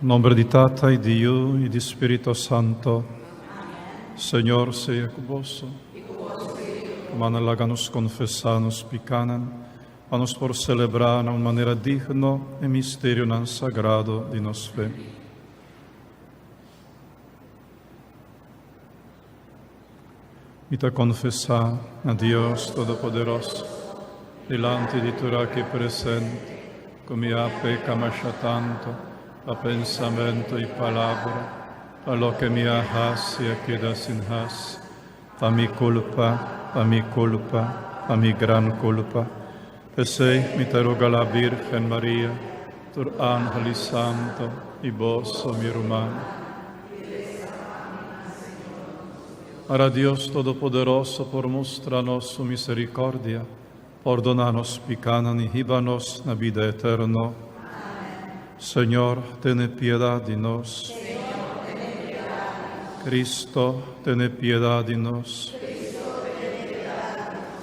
Nomber di Tata y di Yu y di Spirito Santo. Señor sea cu boso. Rumannan laga nos confesa nos picanan, pa nos por celebra na un manera digno e misterionan sagrado di nos fe. Mi ta konfesá na Dios Todopoderoso, dilanti di tur aki presente, ku mi a peka masha tantu pa pensamentu i palabra, pa loke mi a hasi i a keda sin hasi, pa mi kulpa, pa mi kulpa, pa mi gran kulpa. P'esei mi ta roga la Bírgen Maria, tur ángel i santo, i boso, mi ruman. Ora Dios Todopoderoso por mustra nos su misericordia, pordona nos picanan y hiba nos na bida eterno. Señor, tene piedad di nos. Cristo, tene piedad di nos.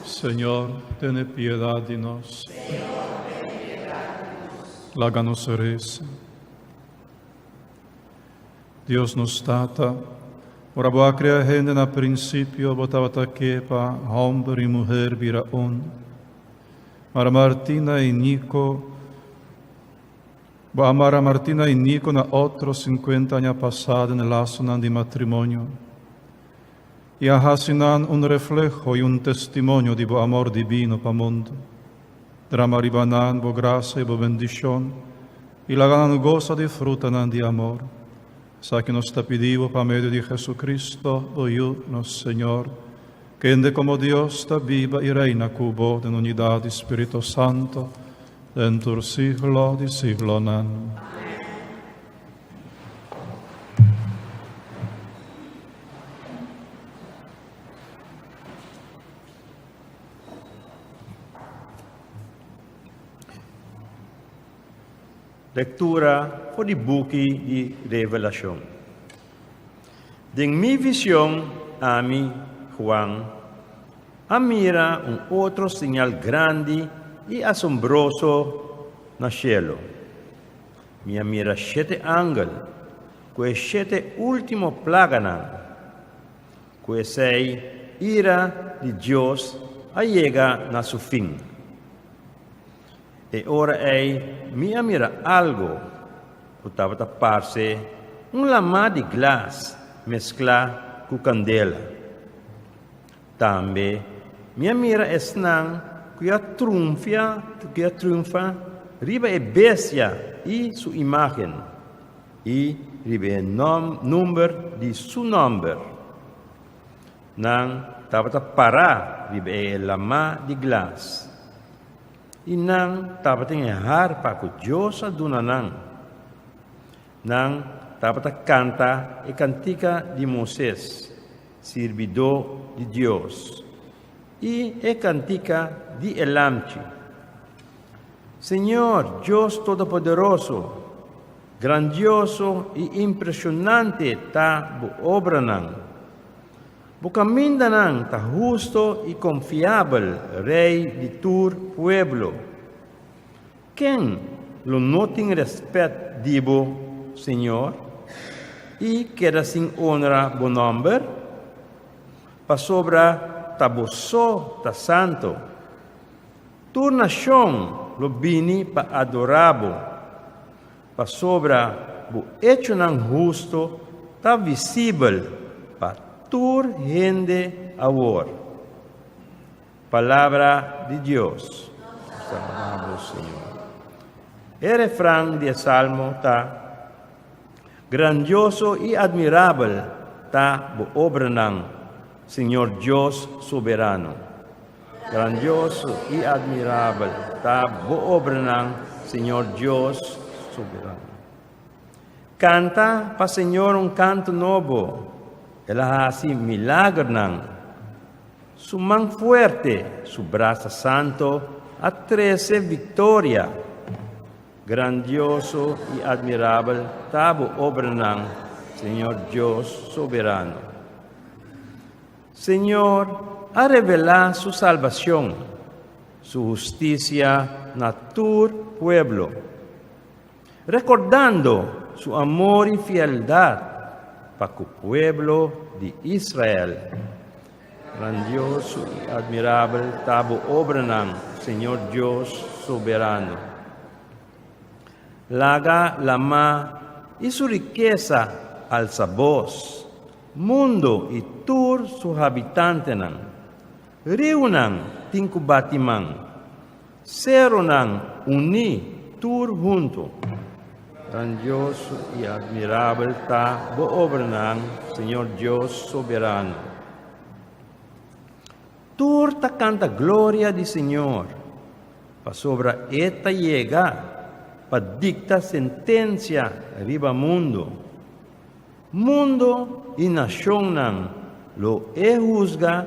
Señor, tene piedad di nos. Laga nos reza. Dios nos Tata, ora bo a crea hende na principio, bo tabata ke pa homber y muher bira un. Mara Martina y Nico, bo a mara Martina y Nico na otro 50 aña pasá den e lasonan di matrimonio. Y a hasi nan un refleho y un testimonio di bo amor divino pa mundo. Drama riba nan bo gracia y bo bendicion, y laga nan gosa di frutanan di amor. Esaki nos ta pidi bo pa medio di Jesucristo, bo Yu, nos Señor, kende como Dios ta biba y reina cu bo den unidad di Spirito Santo, den tur siglo di siglonan. Lectura for di buki di Revelacion. Den mi vision, ami, Juan, a mira un otro señal grandi i asombroso na cielo. Mi a mira shete angel cu e shete ultimo plaganan. Ku esei, ira di Dios a yega na su fin. E ora ei mi a mira algu ku tabata parse un lamá di glas mesklá ku kandela. Tambe mi a mira esnan ku a trunfia, ku a triunfa riba e bestia i su imágen. I riba e number di su nomber. Nan tabata pará riba e lamá di glas, i nan tabatin e harpa ku Dios a duna nan. Nan tabata kanta e kantika di Moises, sirbidó di Dios, i e kantika di e Lamchi. Señor Dios Todopoderoso, grandioso i impresionante ta bo obranan. Bo camindanan ta husto i confiabel, Rey di tur pueblo. Ken lo no tin respet di bo, Señor, i keda sin honra bo nomber? Pasobra ta bo so ta santo. Tur nashon lo bini pa adorá bo, pasobra bo echonan hustu ta visibel pa tur hende awor. Palabra di Dios. Nos ta alabá bo, Señor. E refran di e salmo ta, Grandioso i admirabel ta bo obranan, Señor Dios soberano. Grandioso i admirabel ta bo obranan, Señor Dios soberano. Kanta pa Señor un kanto nobo, El a hasi milagernan. Su man fuerte, su brasa santo a trese viktoria. Grandioso i admirabel ta bo obranan, Señor Dios soberano. Señor a revelá su salbacion, su husticia na tur pueblo, recordando su amor i fieldat pa ku pueblo di Israel. Grandioso i admirabel ta bo obranan, Señor Dios Soberano. Laga lamá i su rikesa alsa bos, mundu i tur su habitantenan. Riunan tin ku bati man, seronan uní tur huntu. Grandioso i admirabel ta bo obranan, Señor Dios Soberano. Tur ta kanta gloria di Señor, pasobra E ta yega pa dikta sentensia riba mundu. Mundu i nashonnan lo E husga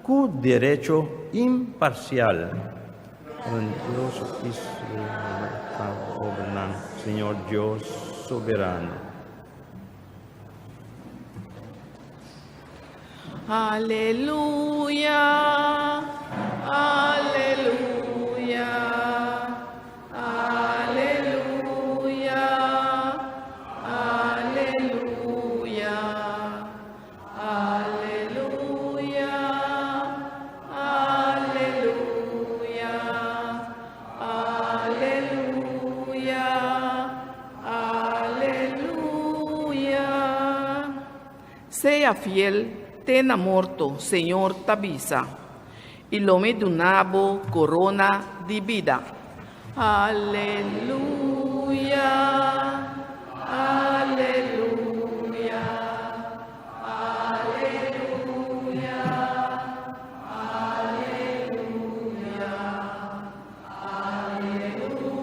ku derecho imparsial. Grandioso i ta bo obranan, Señor Dios Soberano. Aleluya, aleluya, aleluya, aleluya, aleluya, aleluya, aleluya, aleluya. Sea fiel te na morto, Señor ta bisa, i lo mi duna bo korona di bida. Aleluya, aleluya, aleluya, aleluya, aleluya, aleluya.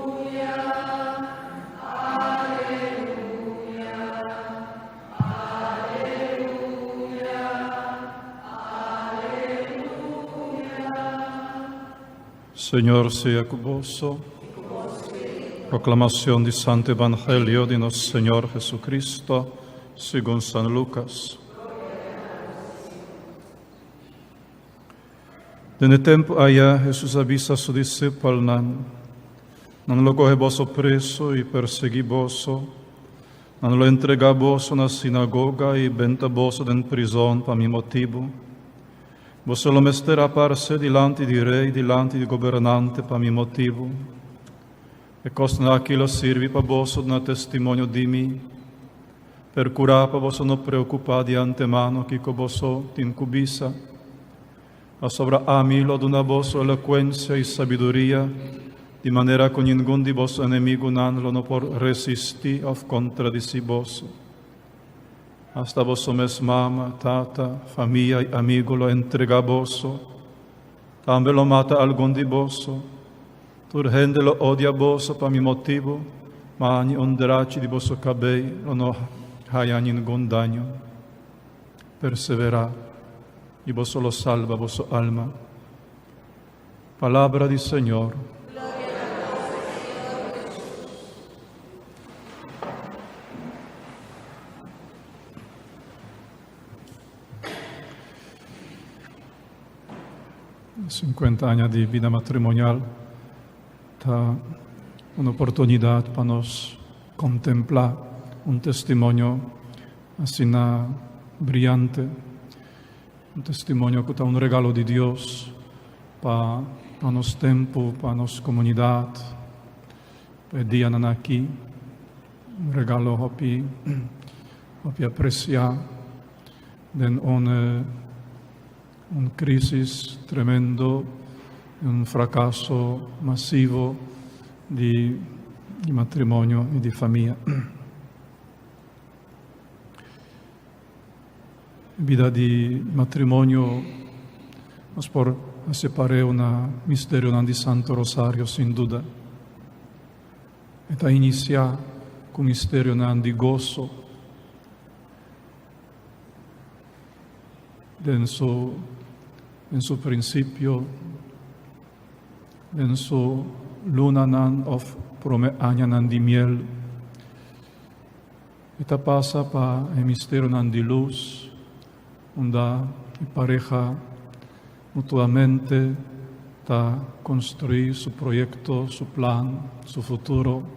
Señor sea cu boso. Proclamación di Santo Evangelio di nos Señor Jesucristo, segun San Lucas. Den e tempu aya Hesus a bisa su disipelnan, Nan lo kohe boso preso i persiguí boso, nan lo entregá boso na sinagoga i benta boso den prizòn pa mi motibu. Boso lo mester aparsé dilanti di rei i dilanti di gobernante pa mi motibu. E kosnan aki lo sirbi pa boso duna testimonio di mi. Perkurá pa boso no preokupá di antemano kiko boso tin ku bisa, pasobra ami lo duna boso elokuensia i sabiduria, di manera ku ningun di boso enemigunan lo no por resistí òf kontradisí boso. Asta boso mes mama, tata, famia i amigu lo entregá boso. Tambe lo mata algun di boso. Tur hende lo odia boso pa mi motibu, ma ni un drachi di boso kabei lo no haya ningun daño. Perseverá, i boso lo salba boso alma. Palabra di Señor. 50 aña di bida matrimonial ta un oportunidad pa nos contempla un testimonio asina briyante, un testimonio cu ta un regalo di Dios pa pa nos tempo, pa nos comunidad, pa e dianan aki, un regalo hopi hopi aprecia den un Un crisis tremendo, un fracaso masivo di matrimonio y di famia. Bida di matrimonio nos por haci pareu na misterionan di Santo Rosario sin duda. E ta inicia cu misterionan di goso. Den su den su prinsipio, den su lunanan òf promé añanan di miel, e ta pasa pa e misterionan di lus, unda e pareha mutuamente ta konstruí su proyekto, su plan, su futuro.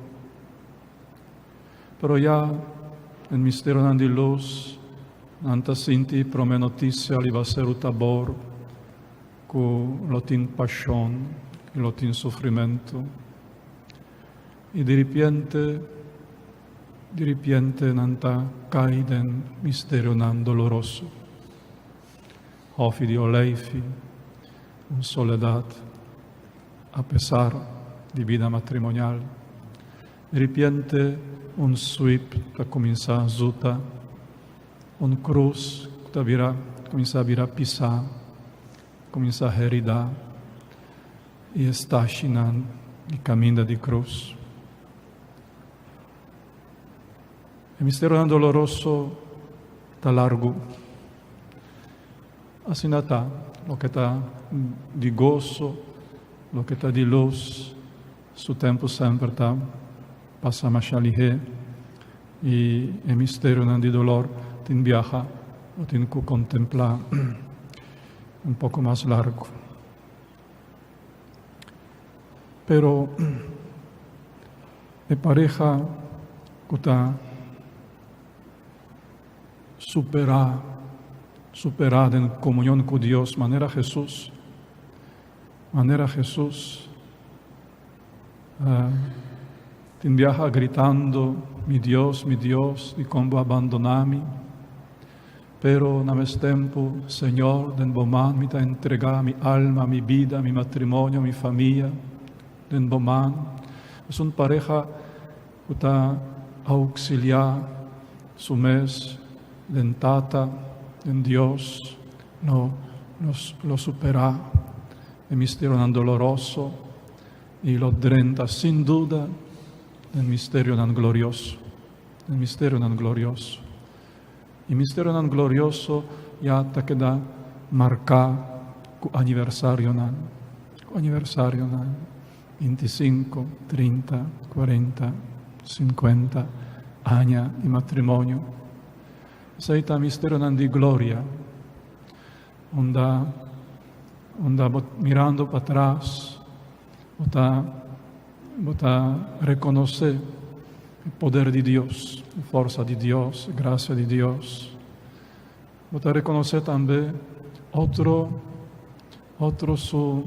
Pero ya den misterionan di lus nan ta sinti prome noticia riba Seru Tabor cu lo tin pasion y lo tin sufrimento. Y diripiente, diripiente nan ta cay den misterionan doloroso. Hofi di Oleifi, un soledad apesar di bida matrimonial. Diripiente un sweep ta kuminsá zuta, un krus ku ta bira kuminsá bira pisá, kuminsá heridá i e stashinan di kaminda di krus. E misterionan doloroso ta largu. Asina ta, loke ta di goso, loke ta di lus, Su tempu semper ta pasa masha lihé i e misterionan di dolor tin biaha bo tin ku kontemplá un poko mas largu. Pero e pareha ku ta superá, superá den komunion ku Dios manera Hesus, Manera Hesus tin biaha gritando, Mi Dios, mi Dios, dikon bo a bandoná mi? Pero na mes tempu, Señor, den bo man mi ta entregá mi alma, mi bida, mi matrimonio, mi famia, den bo man. Es un pareha ku ta auxiliá su mes den Tata, den Dios, Lo nos lo superá e misterionan doloroso i lo drenta sin duda den misterionan glorioso, den misterionan glorioso. I misterionan glorioso ya ta keda marká ku aniversarionan, ku aniversarionan, bintisinko, trinta, kuarenta, sinkuenta aña di matrimonio. Esei ta misterionan di gloria, unda unda bo mirando patras bo ta bo ta rekonosé e poder di Dios, e forsa di Dios, e grasia di Dios. Bo ta rekonosé tambe otro otro su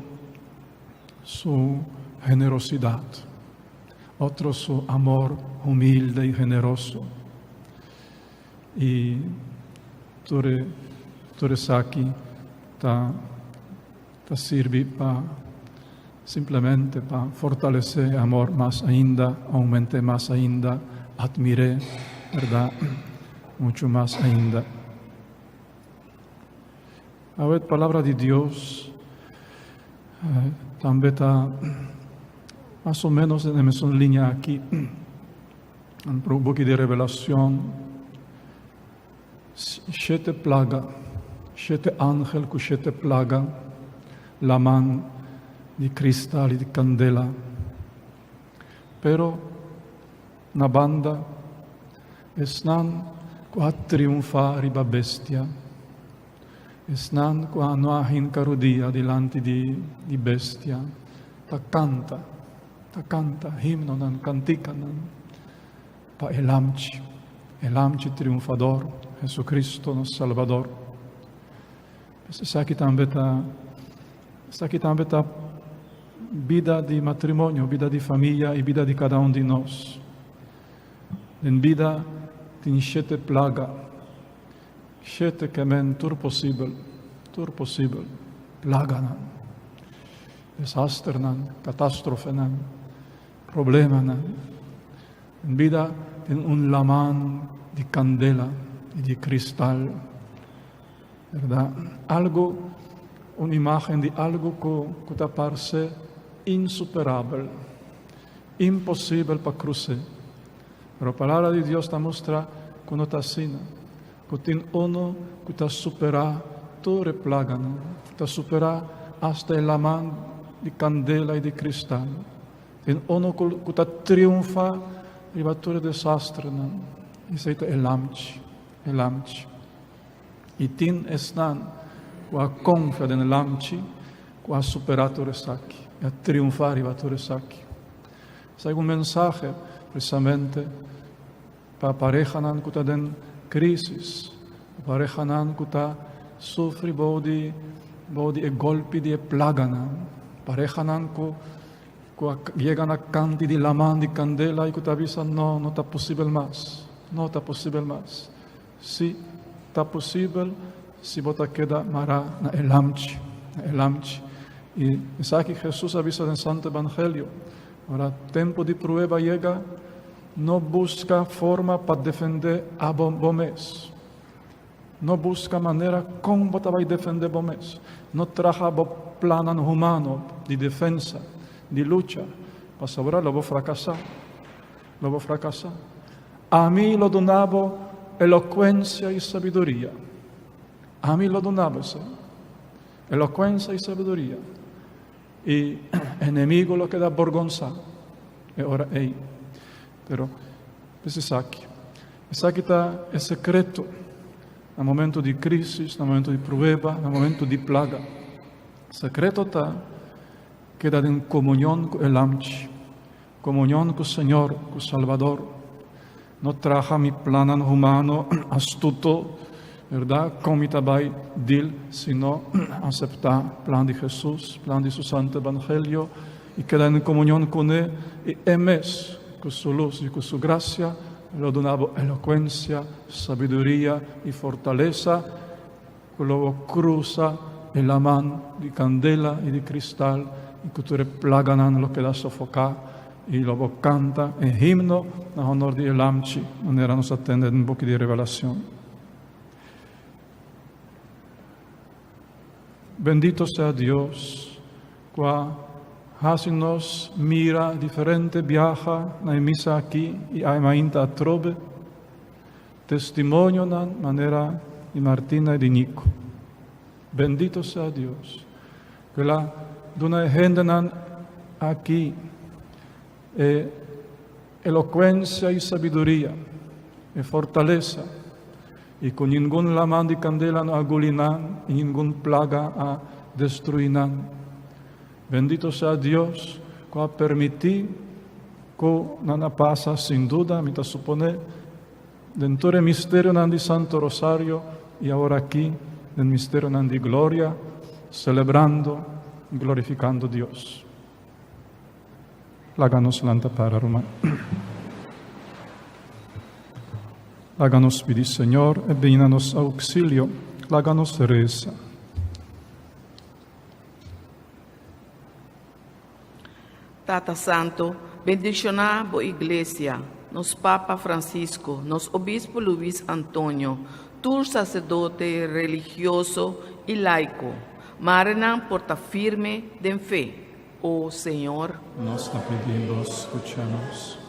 su generosidat, otro su amor humilde i generoso. I tur e tur esaki ta ta sirbi pa simplemente pa fortalesé e amor mas ainda, oument'é mas ainda, atmir'é, bèrdat, muchu mas ainda. Awe palabra di Dios tambe ta mas o ménos den e mesun liña aki. Un buki di Revelacion, shete plaga, shete angel cu shete plaga, laman di cristal y di candela. Pero na banda, esnan cu a triunfa riba bestia, esnan cu a no a hinca rudia dilanti di bestia, ta canta. Ta canta himnonan, canticanan pa e Lamchi, e Lamchi triunfador, Jesucristo nos Salbador. Pues esaki tambe ta, esaki tambe ta bida di matrimonio, bida di famia y bida di cada un di nos. Den bida tin shete plaga, shete kemen tur posibel, tur posibel plaganan. Desasternan, katastrofenan, problemanan. Den bida tin un laman di kandela i di kristal, bèrdat? Algu, un imágen di algu ku ku ta parse insuperabel, imposibel pa krus'é. Pero Palabra di Dios ta mustra ku no ta asina, ku tin unu ku ta superá tur e plaganan, ku ta superá asta e laman di kandela i di kristal. Tin unu ku ta triunfá riba tur e desastrenan, esei ta e Lamchi, e Lamchi. I tin esnan ku a konfia den e Lamchi ku a superá tur esaki, i a triunfá riba tur esaki. Esaki un mensahe precisamente. Pa parehanan ku ta den krísis, pa parehanan ku ta sufri bou di bou di e golpi di e plaganan, parehanan ku ku a yega na kanti di laman di kandela i ku ta bisa no, no ta posibel mas, no ta posibel mas. Sí, ta posibel si bo ta keda mará na e lamchi, na e lamchi. I esaki Hesus a bisa den Santo Evangelio, ora tempu di prueba yega, No buska forma pa defendé abo bo mes. No buska manera kon bo ta bai defendé bo mes. No traha bo plannan humano di defensa, di lucha, pasobra lo bo frakasá. Lo bo frakasá. Ami lo duna bo elokuensia i sabiduria. Ami lo duna bo esei. Elokuensia i sabiduria. E enemigo lo keda borgonsá e ora ei. Pero, pues esaki. Esaki ta e sekreto na momento di krisis, na momento di prueba, na momento di plaga. Sekreto ta keda den komunion ku e Lamchi, komunion ku Señor, ku Salbador. No traha mi plannan humano astuto, berdad, con mi ta bay deal, sino acepta plan di Jesus, plan di su Santo Evangelio, y keda den comunion cune, y E mes, cu su luz y cu su gracia, lo duna bo elocuencia, sabiduria y fortaleza, cu lo bo cruza e laman di candela y di cristal, y cu tur e plaganan lo keda sofoca, y lo bo canta e himno na honor di e Lamchi, manera nos a tende den buki di Revelacion. Bendito sea Dios, cu a haci nos mira diferente biaha na e misa aki y a e mainta atrobe, Testimonionan manera di Martina i di Nico. Bendito sea Dios ku el a duna e hendenan aki e elokuensia i sabiduria, e fortalesa, i ku ningun laman di kandela no a guli nan i ningun plaga a destrui nan. Bendito sea Dios ku a permití ku nan a pasa, sin duda, mi ta suponé, den tur e misterionan di Santo Rosario i awor aki den misterionan di gloria, selebrando i glorifikando Dios. Laga nos lanta para, ruman. Laga nos pidi Señor e bini na nos auxilio. Laga nos resa. Tata Santo, bendiciona bo Iglesia, nos Papa Francisco, nos Obispo Luis Antonio, tur sacerdote religioso y laico. Mare nan por ta firme den fe. O Señor. Nos ta pidi bo scucha nos.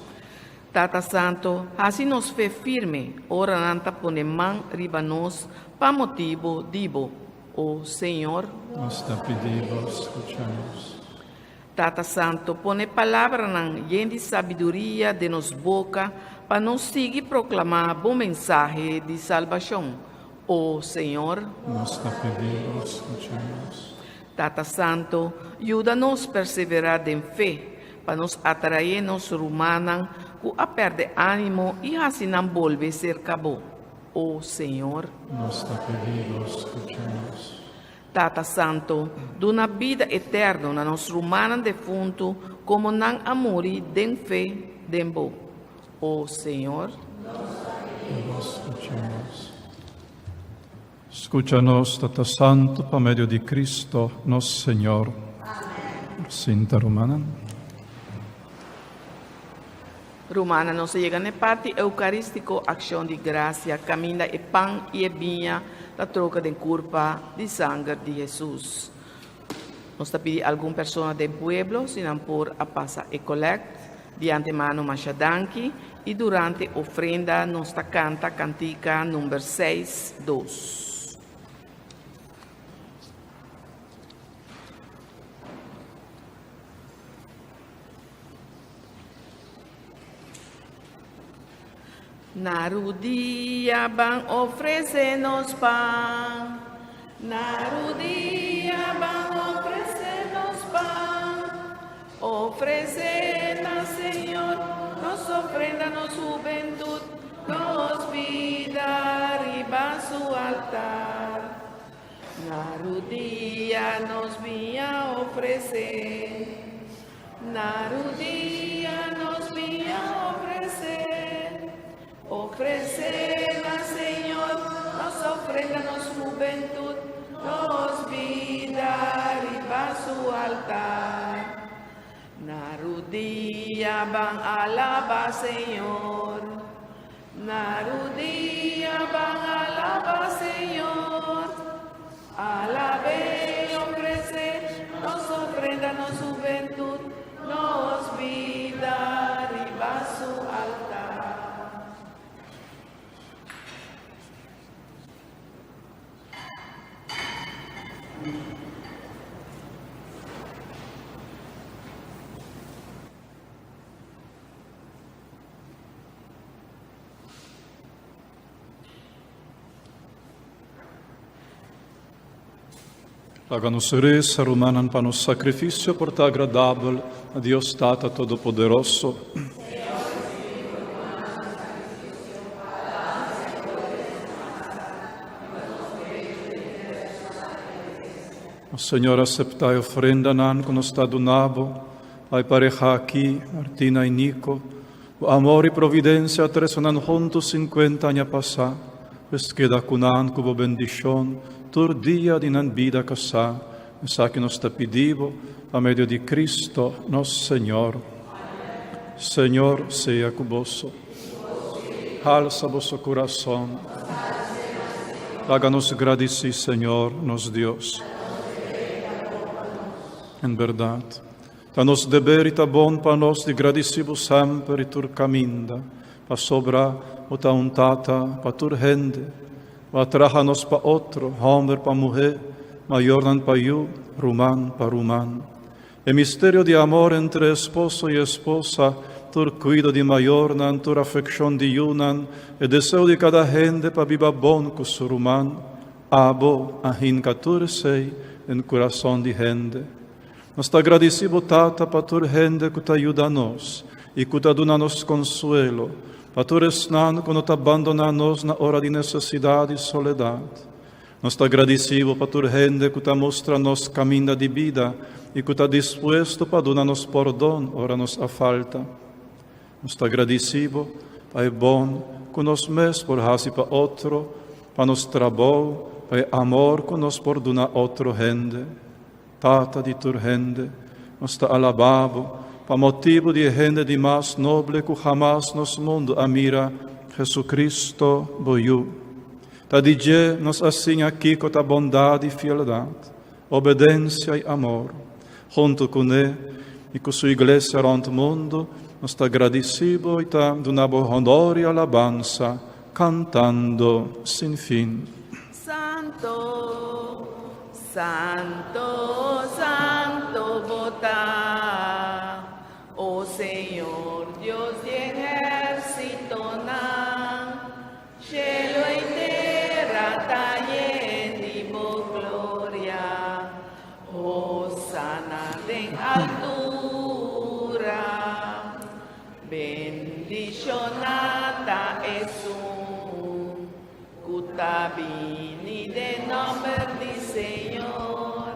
Tata Santo, haci nos fe firme ora nan ta pone man riba nos pa motibo di bo. O Señor. Nos ta pidi Bo, scucha nos. Tata Santo, pone palabranan yen di sabiduria den nos boca pa nos sigui proclama Bo mensahe di salbacion. O Señor. Nos ta pidi Bo, scucha nos. Tata Santo, yuda nos persevera den fe, pa nos atrae nos rumannan cu a perde animo y haci nan bolbe cerca Bo. O Señor. Nos ta pidi Bo, scucha nos. Tata Santo, duna bida eterno na nos rumannan defuntu como nan a muri den fe den Bo. O Señor. Nos ta pidi Bo, scucha nos. Scucha nos, Tata Santo, pa medio di Cristo nos Señor. Amen. Sinta, rumannan. Rumannan, nos a yega na e parti eukarístiko, akshon di grasia, kaminda e pan i e biña ta troka den kurpa di sanger di Hesus. Nos ta pidi algun persona den pueblo si nan por a pasa e kolèkt. Di antemano masha danki i durante ofrenda nos ta kanta kantika number seis dos. Na rudia ban ofrece nos pan. Na rudia ban ofrece nos pan. Ofrece na Señor nos ofrenda, nos juventud. nos bida riba su altar. Na rudia nos biña ofresé, na rudia nos biña ofresé. Ofresé na Señor nos ofrenda, nos hubentud, nos bida riba su altar. Na rudia ban alabá Señor, na rudia ban alabá Señor. Alab'é, ofresé nos ofrenda, nos hubentud, nos bida riba su altar. Laga nos resa, rumannan, pa nos sacrificio por ta agradabel na Dios Tata Todopoderoso. O Señor, acepta e ofrendanan cu nos ta duna Bo, pa e pareha aki, Martina y Nico, Bo amor i providensia a trese nan huntu sinkuenta aña pasá, pues keda ku nan ku bo bendishon tur dia di nan bida kasá. Esaki nos ta pidi bo pa medio di Cristo nos Señor. Señor sea ku boso. Halsa boso kurason. Laga nos gradisí Señor nos Dios. En bèrdat, Ta nos deber i ta bon pa nos di gradisí bo semper i tur kaminda, pasobra bo ta un Tata pa tur hende. Bo a traha nos pa otro, hòmber pa muhé, mayornan pa yu, ruman pa ruman. E misterio di amor entre esposo i esposa, tur kuido di mayornan, tur afekshon di yunan, e deseo di kada hende pa biba bon ku su ruman, abo a hinka tur esei den kurason di hende. Nos ta gradisí bo Tata pa tur hende ku ta yuda nos i ku ta duna nos konsuelo, pa tur esnan ku no ta bandoná nos na ora di nesesidat i soledat. Nos ta gradisí bo pa tur hende ku ta mustra nos kaminda di bida i ku ta dispuesto pa duna nos pordon ora nos a falta. Nos ta gradisí bo pa e bon ku nos mes por hasi pa otro, pa nos trabou, pa e amor ku nos por duna otro hende. Tata di tur hende, nos ta alabá bo pa motibu di e hende di mas noble ku hamas nos mundu a mira, Jesucristo, bo Yu. Ta di dje nos a siña kiko ta bondat i fieldat, obedensia i amor. Huntu kuné i ku su iglesia rònt mundu, nos ta gradisí bo i ta duna bo honor i alabansa, kantando sin fin. Santo, Santo, Santo bo ta, o Señor Dios di ehérsitonan, shelu i tera ta yen di bo gloria. Hosana den altura. Bendishoná ta esun Ku ta bini den nòmber di Señor.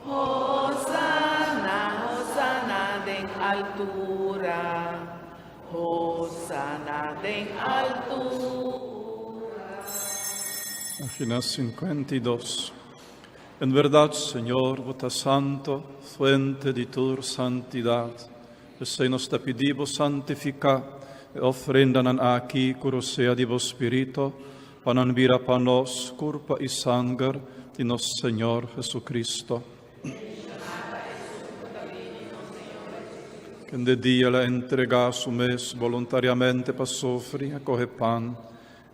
Hosana, hosana den altura. Hosana den altura. Página 52. En berdad, Señor, bo ta santo, fuente di tur santidad. P'esei nos ta pidi bo santifiká e ofrendanan aki ku rosea di bo Spiritu, pa nan bira pa nos kurpa i sanger di nos Señor Jesucristo. Kende dia el a entregá su mes boluntariamente pa sufri, a kohe pan,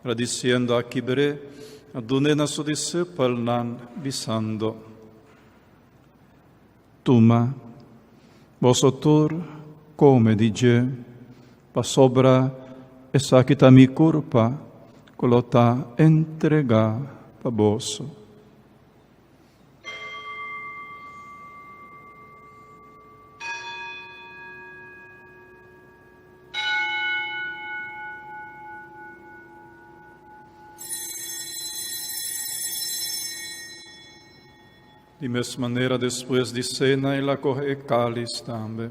gradisiendo a kibr'é, a dun'é na su disipelnan, bisando, Tuma, boso tur kome di dje, pasobra esaki ta mi kurpa ku lo ta entregá pa boso. Di mes manera despues di sena el a kohe e kális tambe.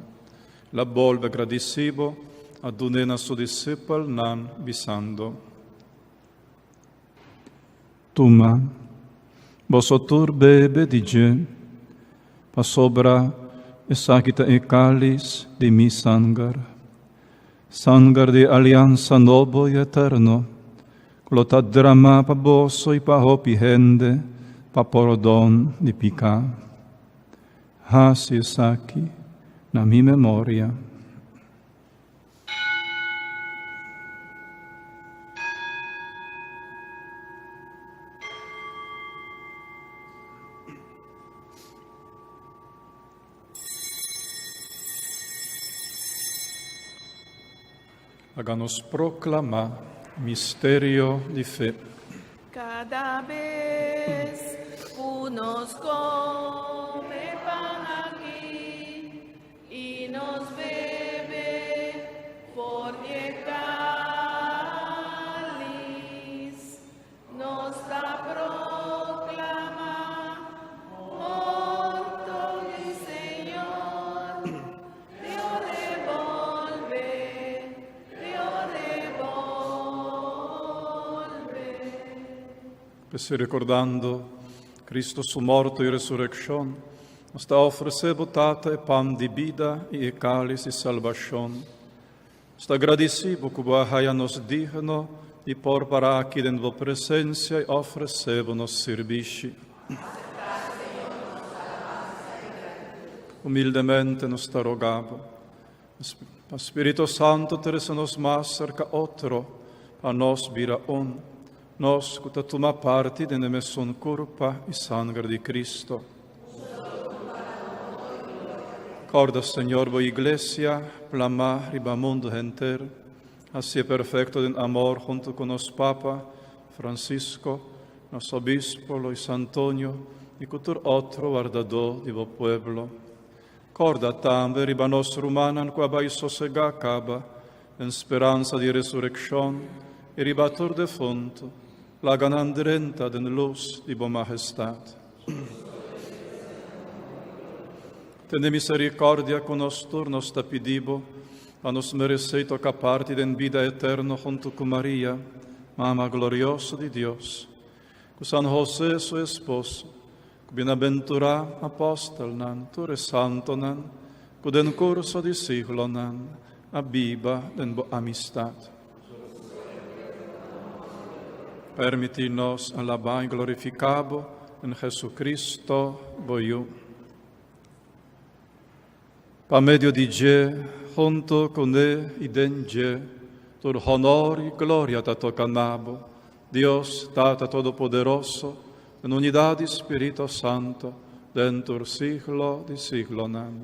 El a bolbe gradisí bo, a dun'é na su disipelnan, bisando, Tuma, boso tur bebe di dje, pasobra esaki ta e kális di mi sanger, sanger di e aliansa nobo i eterno, ku lo ta dramá pa boso i pa hopi hende pa pordon di piká. Hasi esaki na mi memoria. Laga nos proclama misterio di fe. Cada bes cu nos come pan aki i nos bebe for di e cáliz, Nos ta proclama morto di Señor, Dio revolve, Dio revolve. P'esei recordando Cristo su morto i resureccion, nos ta ofrece bo Tata e pan di bida i e cáliz di salbacion. Nos ta gradisí bo ku bo a haya nos digno di por para aki den bo presensia i ofresé bo nos sirbishi. Humildemente nos ta rogá bo, pa Spiritu Santu trese nos mas serka otro, pa nos bira un, nos ku ta tuma parti den e mesun kurpa i sanger di Cristo. Corda, Señor, bo Iglesia, plamá riba mundu henter, hacié perfecto den amor hunto cu nos Papa, Francisco, nos Obispo, Luis Antonio, i cu tur otro wardadó di bo pueblo. Corda tambe riba nos rumannan cu a bai sosegá caba, den speransa di resureccion, i riba tur defunto, laga nan drenta den luz di bo Majestad. Tene misericordia cu nos tur, nos ta pidi bo, pa nos merece toca parti den bida eterno hunto cu Maria, Mama glorioso di Dios, cu San José su esposo, cu bienaventura apostelnan, tur e santonan, cu den curso di siglonan a biba den bo amistad. Permití nos alabá i glorifiká bo en Jesucristo, bo Yu. Pa medio di dje, hunto kuné i den dje, tur honor i gloria ta toka na bo, Dios Tata Todopoderoso, den unidat di Spirito Santo, den tur siglo di siglonan.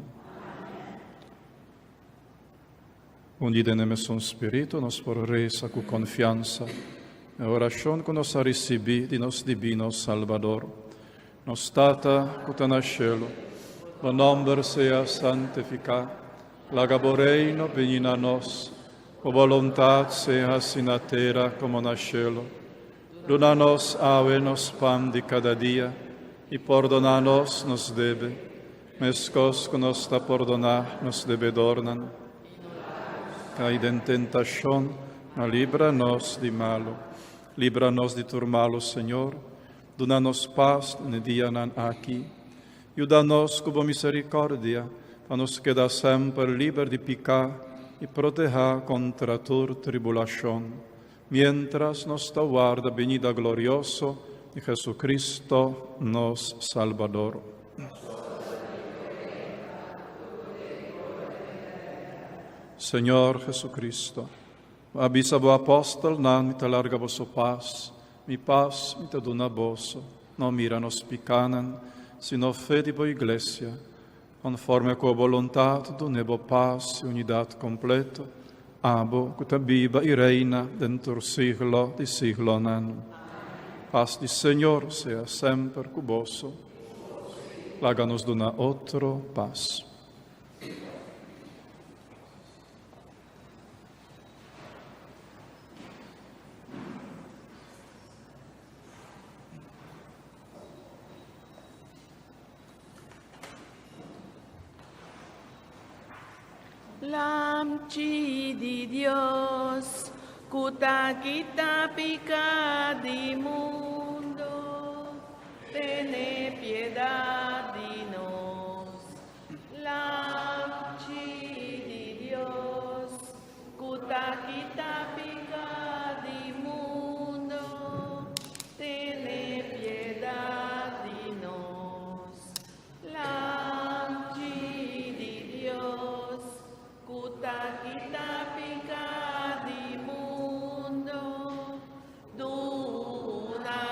Uní den e mesun spiritu nos por resa ku konfiansa e orashon ku nos a risibí di nos Dibino Salbador. Nos Tata ku ta na shelu, bo nòmber sea santifiká, laga bo reino bini na nos, bo boluntat sea hasi na tera komo na shelu. Duna nos awe nos pan di kada dia, i pordoná nos nos debe, Meskos ku nos ta pordoná nos debedornan. Kai den tentashon, ma libra nos di malu. Libra nos di tur malu, Señor. Duna nos pas den e dianan aki. Yuda nos ku bo miserikòrdia, pa nos keda semper liber di piká i protehá kontra tur tribulashon, miéntras nos ta warda binida glorioso di Jesucristo, nos Salbador. Señor Jesucristo, bo a bisa bo apòstelnan, Mi ta larga boso pas, mi pas mi ta duna boso. No mira nos pikánan, sino fe di bo iglesia. Konforme ku bo boluntat, dun'é bo pas i unidat kompleto, abo ku ta biba i reina den tur siglo di siglonan. Pas di Señor sea semper ku boso. Laga nos duna otro pas. Lamchi di Dios, ku ta kita piká di mundu, tene piedat di nos. Lamchi di Dios, ku ta kita piká di mundu, tene piedat di nos. Lamchi di Dios, ku ta kita piká di mundu, duna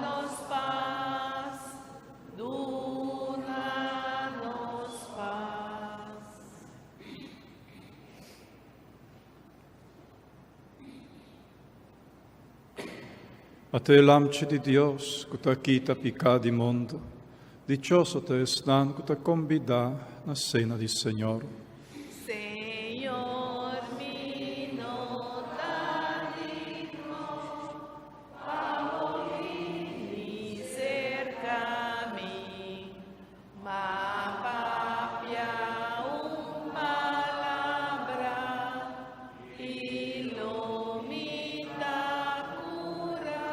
nos pas, duna nos pas. Ata e Lamchi di Dios ku ta kita piká di mundu. Dichoso ta esnan ku ta kombidá na sena di Señor. Señor, mi no ta digno pa bo bini serka mi, Ma papia un palabra i lo mi ta cura.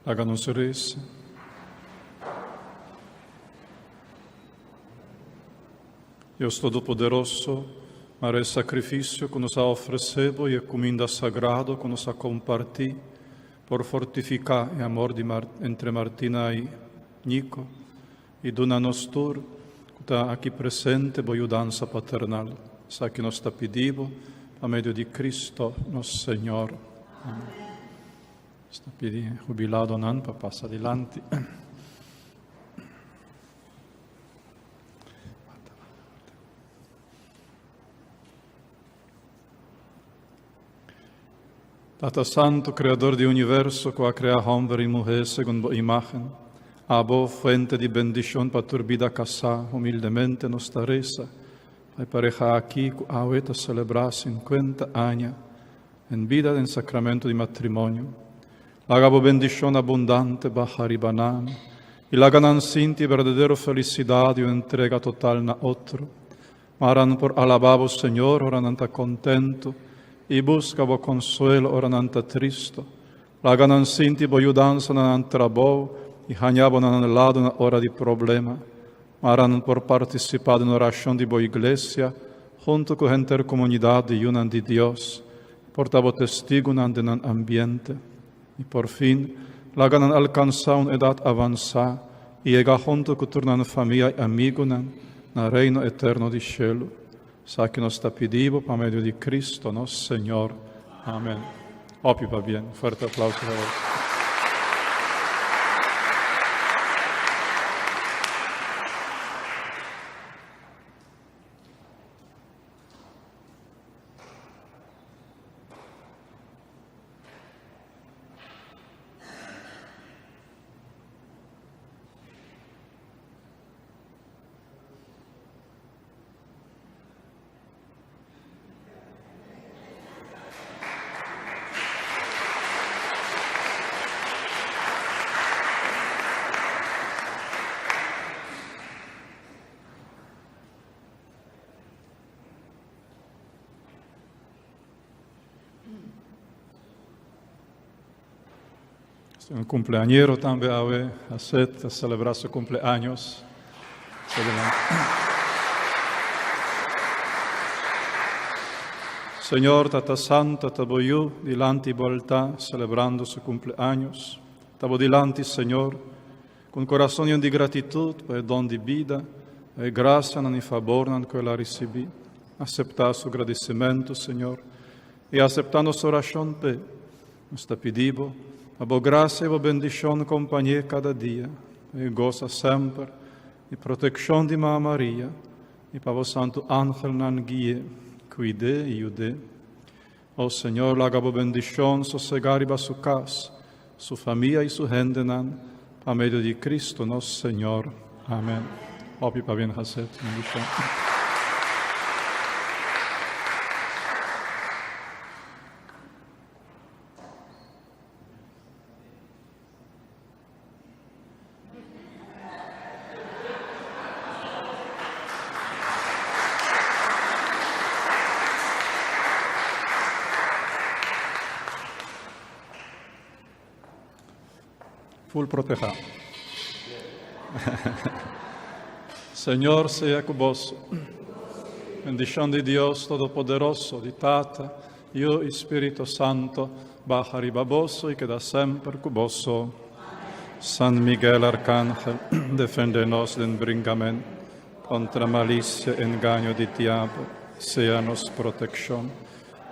Laga nos resa. Dios Todopoderoso, Mara e sakrifisio ku nos a ofresé bo i e kuminda sagrado ku nos a kompartí por fortifiká e amor di entre Martina i Nico i duna nos tur ku ta aki presente bo yudansa paternal. Esaki nos ta pidi bo pa medio di Cristo nos Señor. Amen. Nos ta pidi hubiladonan pa pasa dilanti. Tata Santo, Creador di universo, cu a crea homber y muher segun bo imagen, abo, fuente di bendicion pa tur bida casá, humildemente nos ta reza pa e pareha aki cu awe ta celebra 50 aña en bida den sacramento di matrimonio. Laga bo bendicion abundante baha riba nan y laga nan sinti berdadero felicidad y un entrega total na otro. Mara nan por alabá bo, Señor, ora nan ta kontentu, i buska bo konsuelo ora nan ta tristu. Laga nan sinti bo yudansa na nan trabou i haña bo na nan lado na ora di problema. Mara nan por partisipá den orashon di bo iglesia huntu ku henter komunidat di yunan di Dios, i por ta bo testigunan den nan ambiente. I por fin, laga nan alkansá un edat avansá i yega huntu ku tur nan famia i amigunan na Reino eterno di shelu. Esaki nos ta pidi bo pa medio di Cristo nos Señor. Amen. Hopi pabien. Fuerte aplauso pa boso. Un cumpleañero tambe awe, Aset, a celebra su cumpleaños. Señor, Tata Santo, ta bo yu dilanti bo altar celebrando su cumpleaños. Ta bo dilanti, Señor, cu un corazon yen di gratitud pa e don di bida, pa e gracianan y fabornan cu el a ricibi. Acepta su gradicimento, Señor, y acepta nos oracion p'e. Nos ta pidi Bo pa Bo gracia y Bo bendicion compañ'é cada dia, pa e goza semper di proteccion di Mama Maria y pa Bo santu angelnan gui'é, cuid'é y yud'é. O Señor, laga Bo bendicion sosega riba su cas, su famia y su hendenan, pa medio di Cristo nos Señor. Amen. Hopi pabien Haset. Bendicion. Full proteha. Señor sea cu boso. Bendicion di Dios Todopoderoso, di Tata, Yu y Spirito Santo, baha riba boso y keda semper cu boso. San Miguel Arcángel, defende nos den bringament contra malicia, engaño di diabel. Sea nos proteccion.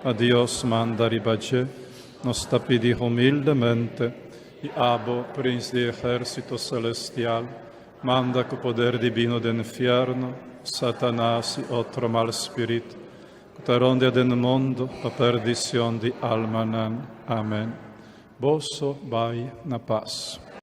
Pa Dios manda riba dje, nos ta pidi humildemente, i abo, Prins di ejército celestial, manda cu poder divino den fierno, Satanas i otro mal spirit, cu ta rondia den mundo pa perdicion di almanan. Amen. Boso bai na paz.